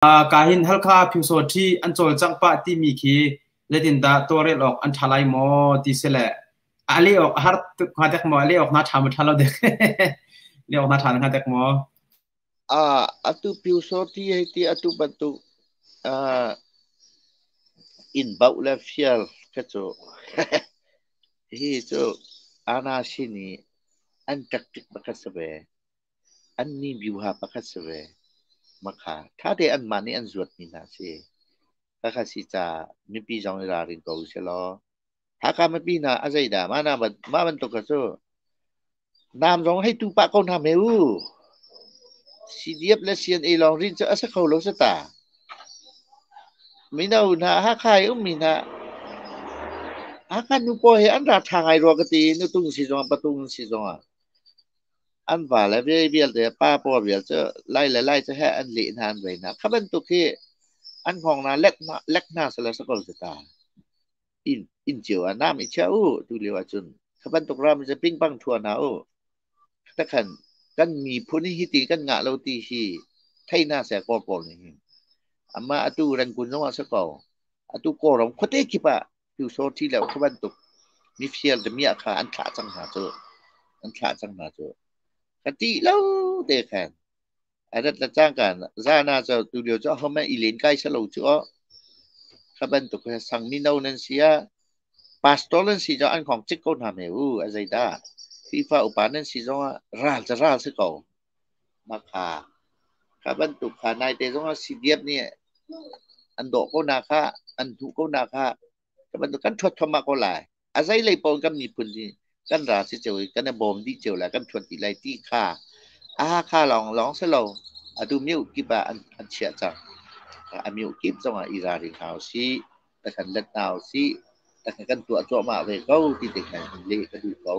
Kahin Halkha Pyusawṭhi an cawlcangh pah timi khi zeitindah tawlrel awk an ṭha lai maw ti si le a leh awk a har tuk hnga dek maw? A leh awk hna ṭha maw ṭha lo dek? Leh awk hna ṭha hnga dek maw? Atu Pyusawṭhi hei ti atu bantuk inn bauh le fial kha cu hihi cu ana sin i an tactic pakhat si ve. An ni biuha pakhat si ve. Makha ṭhate anmah nih an zuatmi hna si. Khakha si caah mipi zong i ralring ko usilaw Hakha mipi hna a zeidah mah na mah bantuk kha cu nam zong hei tu pah ko hna hme u. CDF le CNA lawng rin cu a si kho lo si ta. Mino hna Hakha i ummi hna Hakha nu pawl hi an ra ṭha ngai rua ka ti nutung si zongah patung si zongah. An va le vialte pa pawl vial cu lai le lai cu heh an leh hna an vei hna. Kha bantuk hi an hngawng hna lek hna lek hna selaw si ko si ta. Inn inn cio ah nam i chia u tu lio ahcun kha bantuk ram cu pingpang thua hna u. Takhan kan miphun hi hiti kan ngah lo ti hi thei hna seh kawl pawl nih hin. Amah atu Rangoon zong ah si ko. Atu Kawlram khuate kip ah Pyusawṭhi le kha bantuk mifial damiah kha an thlah cang hna cu. An thlah cang hna cu. Ka ṭih lo te khan. A rat le cangka zan ah cu tulio cu ahohmanh i len kai selo cu aw. Kha bantuk he sang mino nan si ah pastor nan si zong an khong cik ko hna me u. A zeidah Khrihfa upa nan si zong ah ral cu ral si ko. Mah kha kha bantuk kha naite zong ah CDF nih an dawh ko na kha an hnuh ko na kha ka bantuk kan ṭhuat thluahmah ko lai. A zeilei paoh in kan miphun hi kan ra si cio i kan i bawm dih cio lai, kan ṭhuat dih lai ti kha a Hakha lawng lawng si lo, atu myo kip ah an chiah cang. A myo kip zongah i ralring hna usih, takhan let hna usih, takhan kan tuah cuahmah ve ko ti te khan leh ka duh ko.